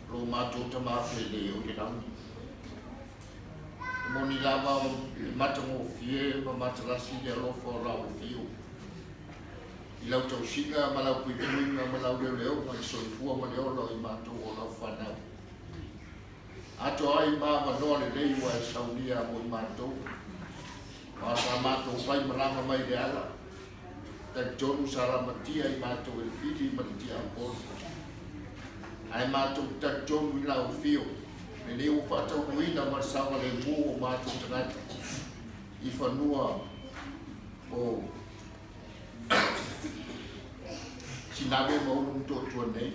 Lo matou Tama Pele o le lagi, e moni lava le matagofie ma matalasi le alofa o lau afio i lau tausiga ma lau puipuiga ma lau leoleoga i le soifua ma le ola o i matou o lau fanau. Atoa ai ma avanoa lelei ua e saunia mo i matou, aua sa matou fai malaga mai le ala, Talitonu sa lamatia i matou e le fili ma le tiapolo. Ae matou te talitonu i lau afio, lenei ua faataunuuina ma le saogalemu o matou tagata i fanua o Sinave ma Ulu Motootua nei.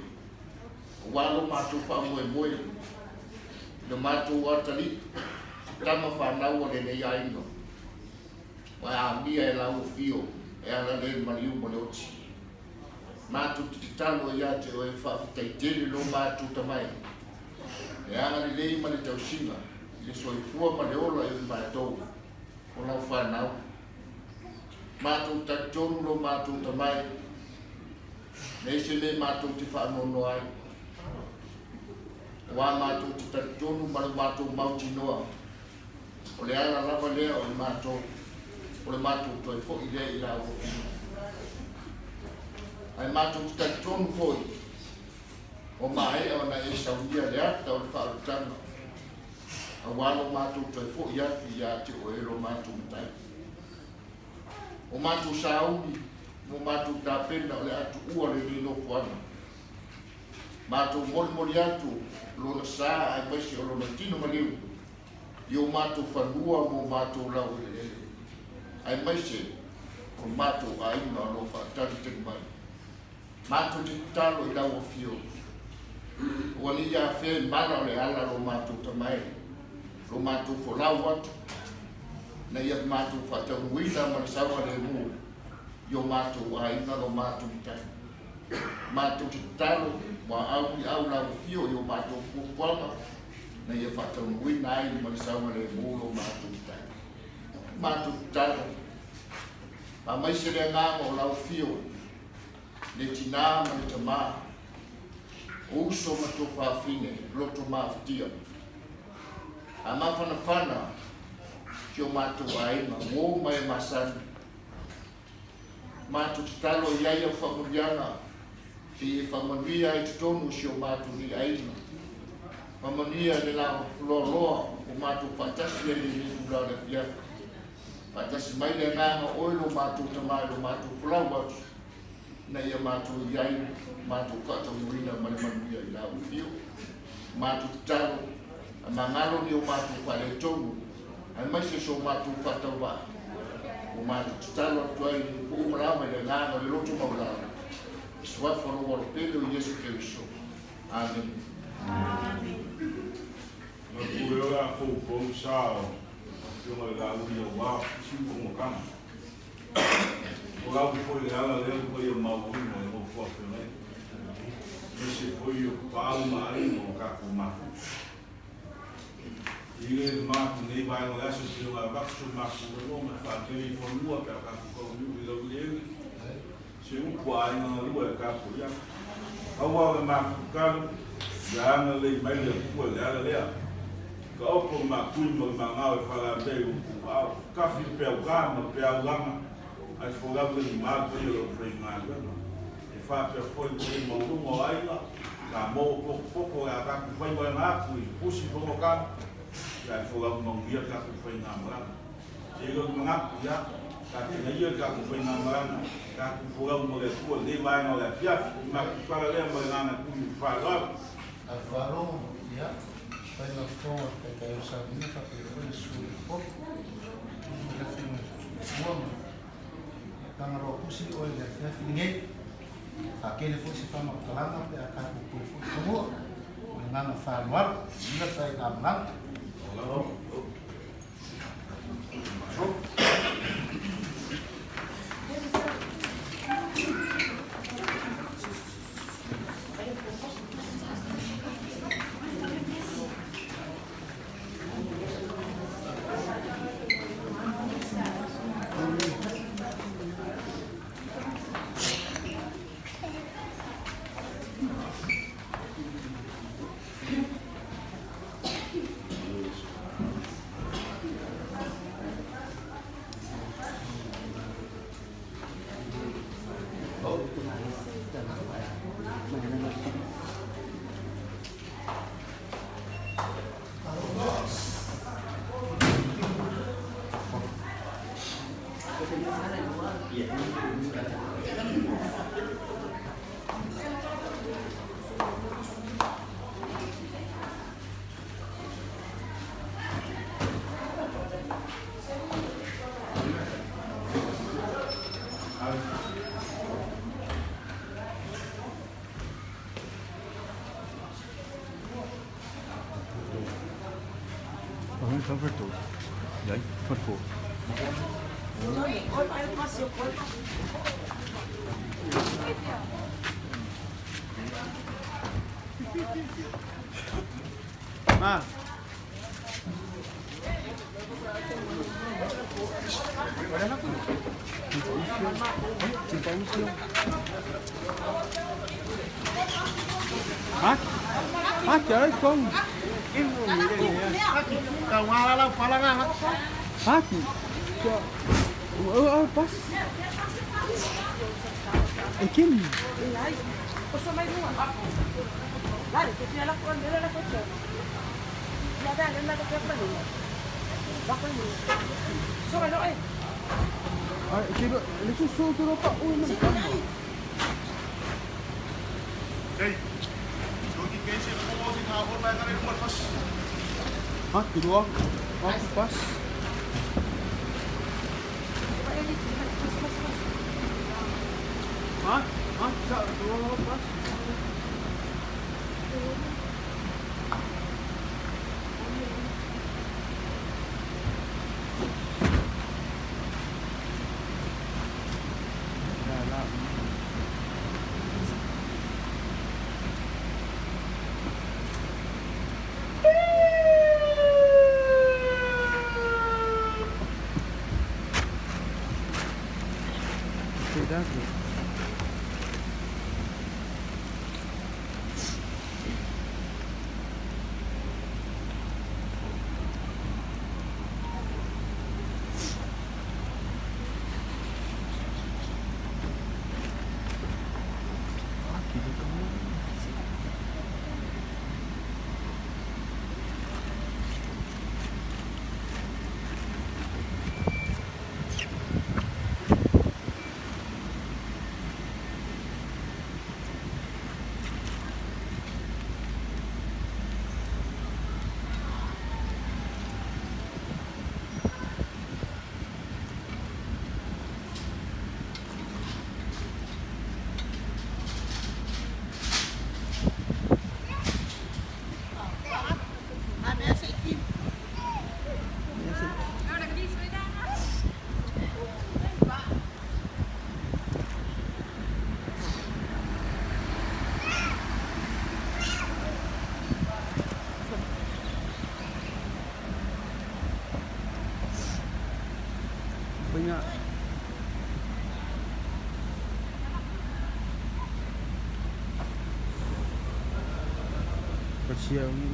Aua lo matou faamoemoe i lo matou atalii, se tama fanau a lenei aiga. Ua amia e lau afio e ala lea i maliu ma le oti. Matou te tatalo ia te oe faafetai tele lo matou tamai le agalelei ma le tausiga i le soifua ma le ola i matou o lau fanau. Matou talitonu lo matou tamai nei se mea matou te faanoanoa ai. Aua matou te talitonu ma le matou mautinoa O le ala lava lea o le matou, o le matou toe foi lea i la ua fia. Ae matou te talitonu foi, ua maea ona e saunia le ata o le faaolataga, aua lo matou toe foi atu ia te oe lo matou Matai. O matou sauni mo matou tapena o le a tuua lenei nofoaga. Matou molimoli atu lona sa aemaise o lona tino maliu i o matou fanua ma o matou laueleele, aemaise o matou aiga o lo o faatalitali mai. Matou te tatalo i lau Afioga, ua ne i afea i mala o le ala lo matou tamae, lo matou folau atu, ina ia matou faataunuuina ma le saogalemu i o matou aiga lo matou matai. Matou te tatalo, ua au i au lau Afio i o matou fuafuaga, na ia faataunuuina ai ma le saogalemu lo matou tai. Matou tatalo, faamaise le agaga o lau afio, le tinā ma le tamā, o uso ma tuafafine, loto mafatia. A mafanafana si o matou aiga, uo ma e masani. Matou tatalo i ai au faamanuiaga se i e faamanuia ai totonu o si o matou nei aiga. Faamanuia le la loaloa o matou faatasi ai lenei itula o le afiafi. Faatasi mai le agaga o oe lo matou Tama i lo matou folau atu, ina ia matou i ai matou faataunuuina ma le manuia i lau afio. Matou tatalo, a magalo ni o matou faaletonu, aemaise so matou faatauvaa. Ua matou tatalo atu ai i upu uma lava i le agaga o le loto maualalo, i suafa o lou Alo pele o Iesu Keriso. Amene. Manatua o le a foufou sa o Afioga i le Laauli aua Siufogoga. O lau foi le ala lea le paia maualuga o le nofo a feagai. Aemaise foi o Tapaau ma Aiga o tatou mafuta. I le matou nei vaega o le aso pei ona avatu so matou lagona e faatele i fanua pe a tatou taunuu i laueleele se upu a aiga galue e tapuai atu. Pau lava o le matou tatalo, ia agalelei mai le Atua i le ala lea. Taoto le matui ma le magao e faalavea i lo outou aao. Tafi le peau ta ma le peau laga, ae folau le lima le paia o le aufaigaluega. E faapea foi le paia maualuga o aiga, sa maua potopoto e a tatou fai vaega atu i pusi fonotaga, ia ae folau manuia le tatou faigamalaga. E i ai lou manatu, ia, tapena ia le tatou faigamalaga, tatou folau ma le Atua i lenei vaega o le afiafi. I matou tala lea ma le agaga tuli o le faaaloalo. A faalogo, ia, fai ma fofoga o le Taitai o le Sauniga faapea foi le Sui o le Fono, i le Afioga i le Tupua ma Tagaloa Pusi oe i le afiafi lenei. Faatele foi se faamatalaga pe a tatou toe foi i fanua. Ma le agaga faaaloalo, manuia le faigamalaga. Xiaomi.